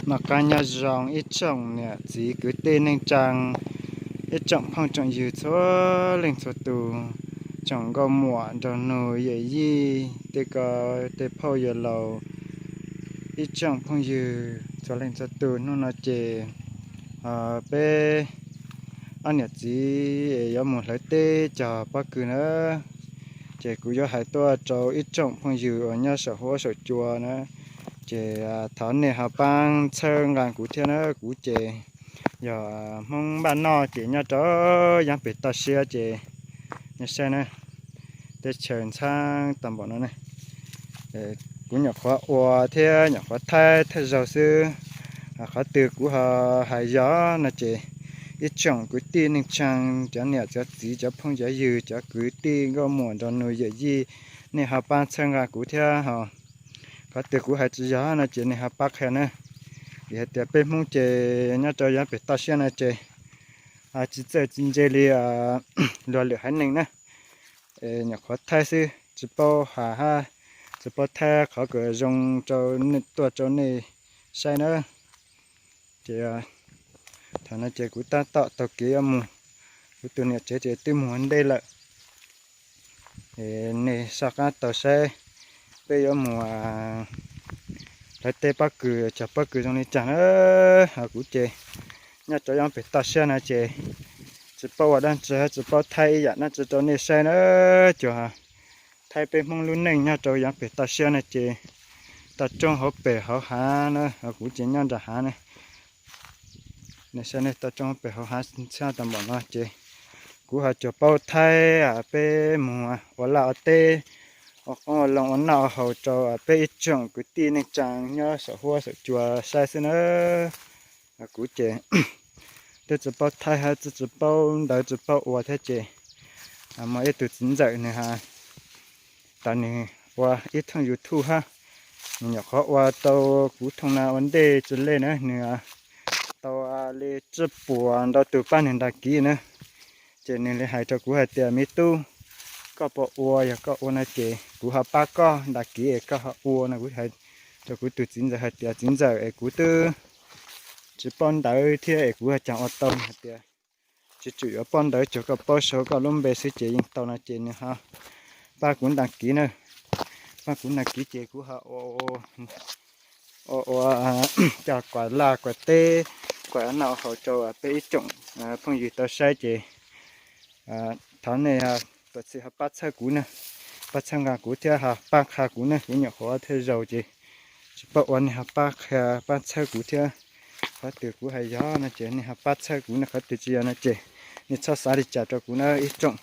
Noj qab nyob zoo ib tsoom niam txiv kwv tij neej tsaa, ib tsoom phooj tsoom ywg txhua leej txhua tus, tsoom nkauj muam nraug nug yawm yij tej ko, tej phauj yawg laus, ib tsoom phooj ywg txhua leej txhua tus. Hnub no ces peb ob niam txiv yuav mus hlawv teb cog pob kws na, ces kuv yuav hais tuaj rau ib tsoom phooj ywg uas nyob saum huab saum cua na, ces thov nej ho pab txhawb nqa kuv thiab na. Kuv ces yog Hmoob npaj noj ces nyob rau yav pem toj siab ces nej saib na, teb chaws ntxhab tau npaum no ne. Kuv nyuam qhuav ua thiab nyuam qhuav thaij thaij zaug xwb. Qhov twg kuv ho hais yog no ces ib tsoom kwv tij neej tsaa, cov niam cov txiv, cov phooj cov ywg, cov kwv tij nkauj muam nraug nug yawm yij, nej ho pab txhawb nqa kuv thiab ho. Qhov twg kuv hais tsis yog no ces nej ho pab qhia na. Vim hais tias peb Hmoob ces nyob rau yav pem toj siab no ces tsis txawj tsis ntse li luag lwm haiv neeg na. Nyuam qhuav thaij xwb tsis paub has hab, tsis paub thaij qhov kom zoo rau, tuaj rau nej saib na. Ces thaum no ces kuv tab tom taug kev yuav mus, kuv tus niam tsev ces twb mus ua ntej lawm. Nej soj qab taug saib peb yuav mus hlawv teb pob kws, cog pob kws zoo li cas na. Ho kuv ces nyob rau yav pem toj siab no ces tsis paub ua dab tsi, tsis paub thaij ib yam dab tsi rau nej saib na. Cuag thaij peb Hmoob lub neej nyob rau yav pem toj siab no ces toj roob hauv pem hauv hav na, ho kuv ces nyob nram hav ne. Nej saib ne, toj roob hauv pem hauv hav ntxhab tau npaum no ces kuv ho tsuas paub thaij peb mus ua laj ua teb, ua qoob ua loo ua noj ua haus rau peb ib tsoom kwv tij neej tsaa nyob saum huab saum cua saib xwb na. Kuv ces twb tsis paub thaij hab tsis paub ntawv tsis paub ua thiab ces muaj ib tug txiv ntxawm nws has tas nws ua ib thooj YouTube hab, nws nyuam qhuav ua tau kuv thooj na ua ntej tsis lej na, nws tau li tsib puas ntau tus pab nws dag kiv na. Ces nws li hais rau kuv hais tias me tub, koj puas ua, yog koj ua no ces kuv ho pab koj dag kiv es koj ho ua no. Kuv hais rau kuv tus txiv ntxawm hais tias txiv ntxawm es kuv twb tsis paub ntawv thiab es kuv ho caag ua tau. Hais tias tsis tsum yuav paub ntawv, tsuas koj paub sau koj lub npe xwb ces yeej tau no ces nws ho pab kuv dag kiv na. Pab kuv dag kiv ces kuv ho ua, ua, ua coj kuas laj kuas teb, kuas noj haus rau peb ib tsoom phooj ywg tau saib ces thov nej tuaj txhij ho pab txhawb kuv na, pab txhawb nqa kuv thiab ho pab qha kuv na. Kuv nyuam qhuav thiaj zaus ces tsis paub ua, nej ho pab qha pab txhawb kuv thiab. Qhov twg kuv hais yog no ces nej ho pab txhawb kuv na, qhov twg tsis yog no ces nej txhob xav li cas rau kuv na ib tsoom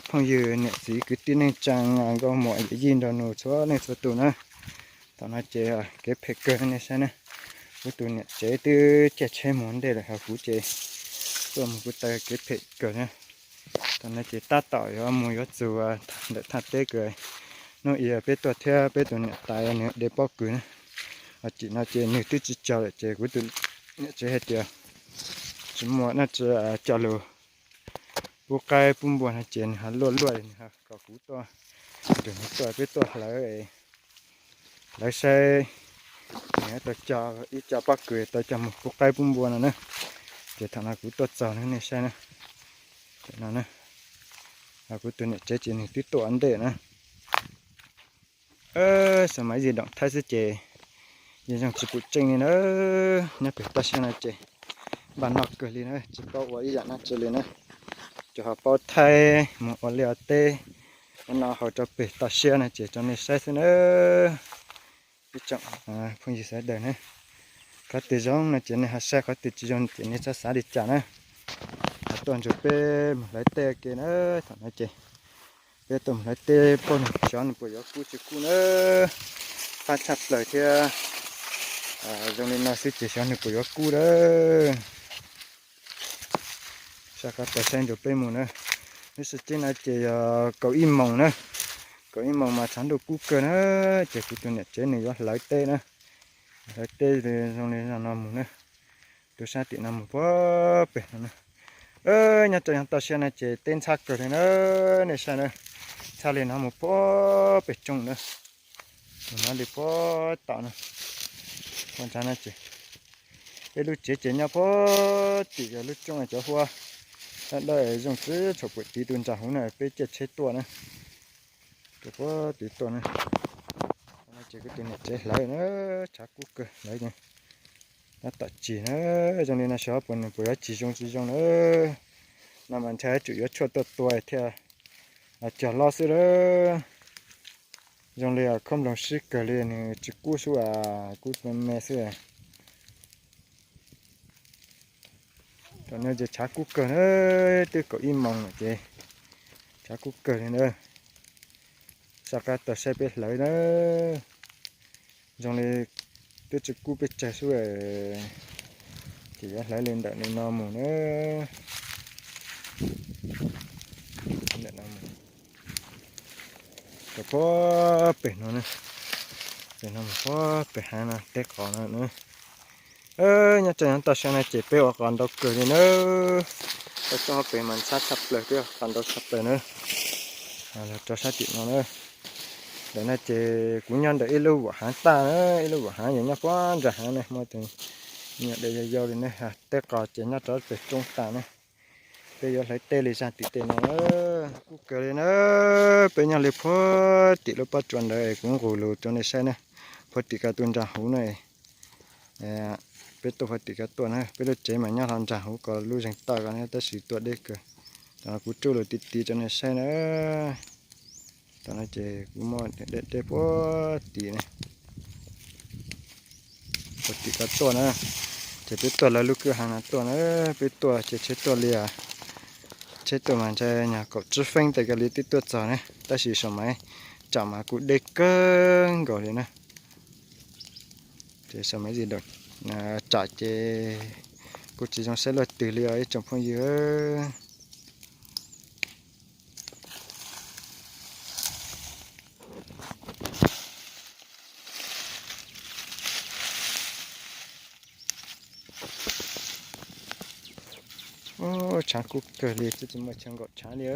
phooj ywg niam txiv kwv tij neej tsaa nkauj muam yawm yij nraug nus txhua leej txhua tus na. Thaum no ces kev phem kawg nej saib na, kuv tus niam tsev twb caij tsheb mus ntej lawm ho kuv ces tuaj mus kuv taw kev phem kawg na. Thaum no ces tab tom yuav mus yuav txug ntawm thaj teb kawg. Hnub i peb tuaj thiab peb tus niam tais nws de pob kws na, ho tsim no ces nws twb tsis cog lawm ces kuv tus niam tsev hais tias tsis muaj dab tsi coj lug pub qaib pub npua no ces nws ho luaj luaj nws ho kom kuv tuaj, nrug nws tuaj peb tuaj hlawv, hlawv saib nws tau cog ib co pob kws tau cog mus pub qaib pub npua no na. Ces thaum no kuv tuaj txog na nej saib na, no, kuv tus niam tsev ces nws twb tuaj ua ntej na. Xav mas yig doom thaib xwb ces yeej zoo tsis pum tseej li na. Nyob pem toj siab no ces npaj noj kawg li na, tsis paub ua ib yam dab tsi li na. Ces ho paub thaij mus ua liaj ua teb, ua noj haus rau pem toj siab no ces rau nej saib xwb na. Ib tsoom phooj ywg sawv daws na, qhov twg zoo no ces nej ho saib, qhov twg tsis zoo ces nej txhob xav li cas na. Ho tuaj nrug peb mus hlawv teb ke na. Thaum no ces peb tuaj mus hlawv teb paub nws xyov nws puas yuav kub tsis kub na. Qab tshaj plaws thiab, zoo li no xwb ces xyov nws puas yuav kub lawm. Saj qab taug saib nrug peb mus na. Lub sij hawm no ces yog kaum ib moos na, kaum ib moos mas tshav ntuj kub kawg na. Ces kuv tus niam tsev nws yuav hlawv teb na, hlawv teb zoo li no mus na, tu sab tim no mus puag pem no na. Nyob rau yav toj siab no ces teb ntxhab kawg li na, nej saib na, ntxhab li no mus puag pem tsoob na, mus no li puag tom no, puag nrad no ces Peb lub tsev ces nyob puag tim lub rooj cov huab dawb dawb zoo txwv tsham puag tim tus nraag huv na, peb caij tsheb tuaj na, rau puag tim tuaj na. Ces kuv tus niam tsev hlawv na, tshav kub kawg hlawv tab tom tsim na, zoo li no seb puas nws puas yuav tsis zoo tsis zoo na. No mas ntshai tsum yuav tshuaj tuaj tua thiaj cog loj xwb lawm. Zoo li khob nploog sib kawg li nws tsis kub xwb, kub me xwb. Tam no ces tshav kub kawg na, twb kaum ib moos lawm ces tshav kub kawg li na. Saj qab tau saib peb hlawv na, zoo li twb tsis kub pes tsawg xwb, ces yuav hlawv li ntawm no mus na. Ntawm no mus rau puag pem no, pem no mus puag pem hav no teb qos no na. Nyob rau nyob toj siab no ces peb ua qos ntau kawg li na. Toj siab pem mas ntxhab tshaj plaws, peb ua qos ntau tshaj plaws na. Los rau sab tim no na. Ntawm no ces kuv nyob ntawm ib lub vam haav tag na, ib lub vam haav yog nyob puag nram hav ne, muaj tus nyuam de yau yau li ne, teb qos ces nyob rau pem roob tag ne. Peb yuav hlawv teb li zaj tim tej no na. Kub kawg li na, peb nyob li puag tim lub pob tsuas ntawd es kuv nqus lus rau nej saib na. Puag tim ko tus nraag huv na, peb tuaj puag tim ko tuaj na, peb lub tsev mas nyob hlo nraag huv ko lub zeeg toj ko ne, tab sis tuaj deb kawg. Tam no kuv tsuj lus tiv tiv rau nej saib na. Tam no ces kuv muaj deb deb puag tim ne, puag tim ko tuaj na, ces peb tuaj lawv lub kwj ha no tuaj na, peb tuaj ces tsheb tuaj li, tsheb tuaj mas ntshai nyog kaum tsib feeb tes kawg li twb tuaj txog ne, tab sis sau maiv tsam mas kuj deb kawg nkaus li na. Ces sau maiv zis daum tsam ces kuj tsis zoo saib luaj twg li os ib tsoom phooj ywg. Tshav kub kawg li, twb tsis muaj chaw nkaum tshav li,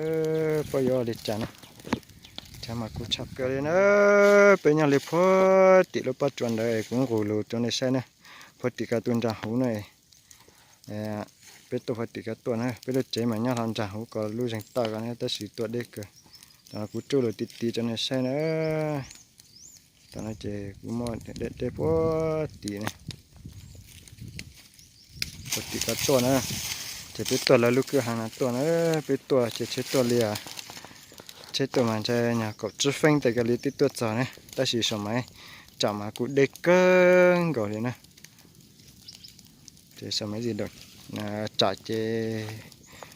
puab yuav ua li cas na. Tshav mas kub tshaj kawg li na. Peb nyob li puag tim lub pob tsuas ntawd es kuv nqus lus rau nej saib na. Puag tim ko tus nraag huv na, peb tuaj puag tim ko tuaj na, peb lub tsev mas nyob hlo nraag huv ko lub zeeg toj ko ne, tab sis tuaj deb kawg. Tam no kuv tsuj lus tiv tiv rau nej saib na. Tam no ces kuv muaj deb deb puag tim ne, puag tim ko tuaj na, ces peb tuaj lawv lub kwj ha no tuaj na, peb tuaj ces tsheb tuaj li, tsheb tuaj mas ntshai nyog kaum tsib feeb tes kawg li twb tuaj txog ne, tab sis sau maiv tsam mas kuj deb kawg nkaus li na. Ces sau maiv zis daum tsam ces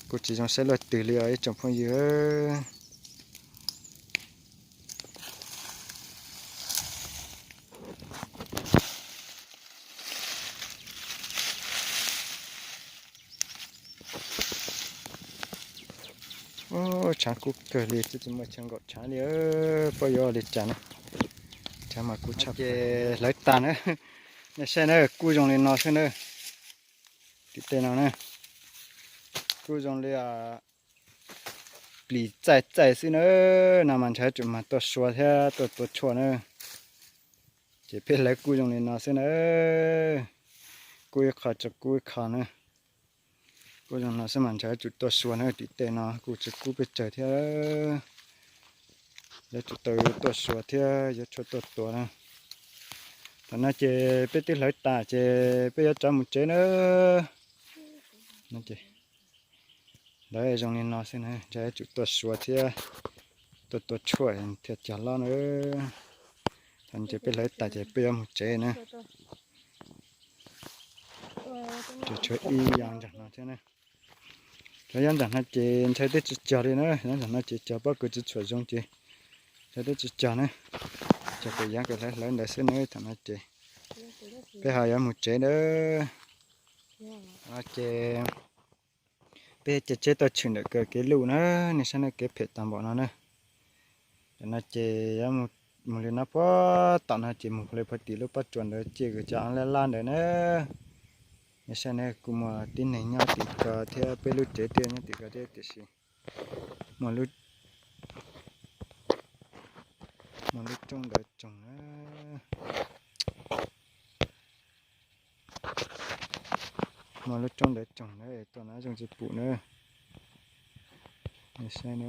kuj tsis zoo saib luaj twg li os ib tsoom phooj ywg. Tshav kub kawg li, twb tsis muaj chaw nkaum tshav li, puab yuav ua li cas na. Tshav mas kub tshaj, hlawv tag na. Nej saib na, kub zoo li no xwb na. Tim tej no na, kub zoo li plis txaij txaij xwb na. No mas ntshai tsum mag tuaj sua thiab tuaj tua tshuaj na. Ces peb hlawv kub zoo li no xwb na, kub ib qho tso kub ib qho na. Kub zoo no xwb mas ntshai tsum tuaj sua na, tim tej no kuj tsis kub pes tsawg thiab. Yuav tsum tau tuaj sua thiab yuav tshuaj tuaj tua na. Tam no ces peb twb hlawv tas ces peb yuav rov mus tsev na. Hlawv zoo li no xwb na, ntshai yuav tsum tuaj sua thiab tuaj tua tshuaj thiaj cog loj na. Tam no ces peb hlawv tas ces peb yuav mus tsev na. Ces tshuav ib yam nram no thiab na. Cov nyob nram no ces ntshai twb tsis cog li na, nyob nram no ces cog pob kws tsis tshua zoo ces ntshai twb tsis cog na. Cog pem yav kws hlawv hlawv ntawd xwb na, tam no ces peb ho yuav mus tsev na. Ces peb caij tsheb tuaj tshwm ntawm kev luj na, nej saib na, kev phem tag npaum no na. Tam no ces yuav mus li no puag tom no ces mus li puag tim lub pob tsuas ntawd ciaj kws cov laj laj ntawd na. Nej saib na, kuj muaj tib neeg nyob tim ko thiab, peb lub tsev twb nyob tim ko thiab tiam sis muaj lub, muaj lub roob ntawd tsoog na. Muaj lub roob ntawd tsoog na, tuaj no zoo tsis pum na. Nej saib na,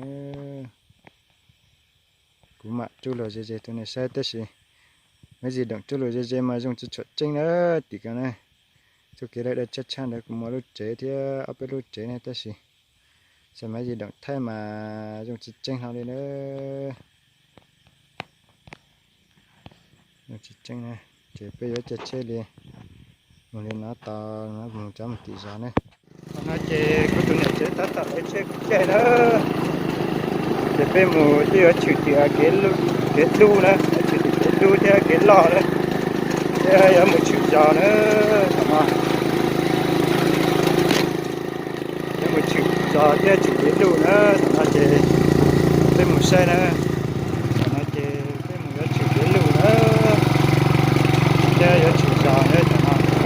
kuv mam tsuj lus ze ze rau nej saib tab sis Maiv Yig Doom tsuj lus ze ze mas zoo tsis tshua tseeb na. Tim ko na, txoj kev lawv dawb tshaj tshaj ntawd kuv muaj lub tsev thiab ob peb lub tsev ne tab sis xav Maiv Yig Doom thaij mas zoo tsis tseeb hlo li na. Zoo tsis tseeb na, ces peb yuav caij tsheb li mus li no tau, mus rov mus tim zos ne. Qhov no ces kuv tus niam tsev tab tom lawv tsheb kuv caij na. Ces peb mus twb yuav tshwm tim kev dlub na, tshwm tim kev dlub thiab kev loj na, thiab yuav mus tshwm zos na. Thaum no yuav mus tshwm zos thiab tshwm kev dlub na, thaum no ces peb mus saib na. Thaum no ces peb mus yuav tshwm kev dlub na, thiab yuav tshwm zos na thaum no.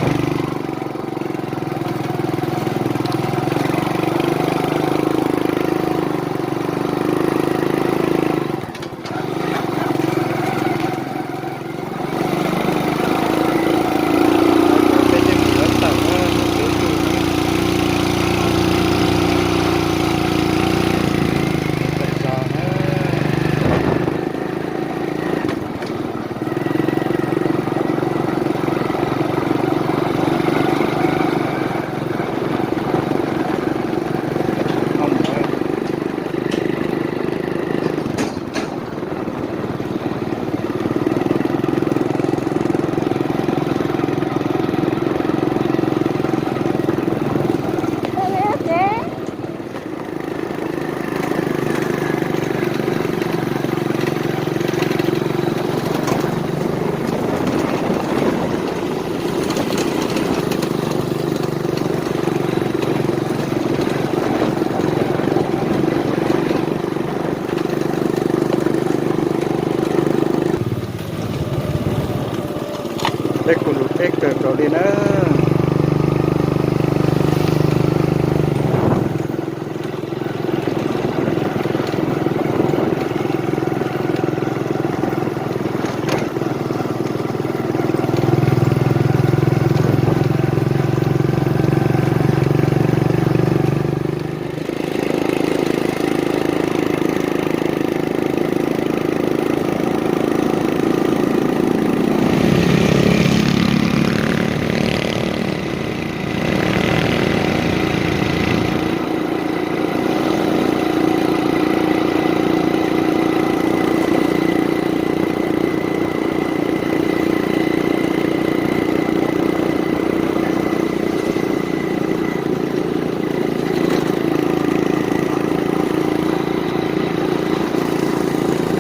Peb kuj lus teb kawg nkaus li na.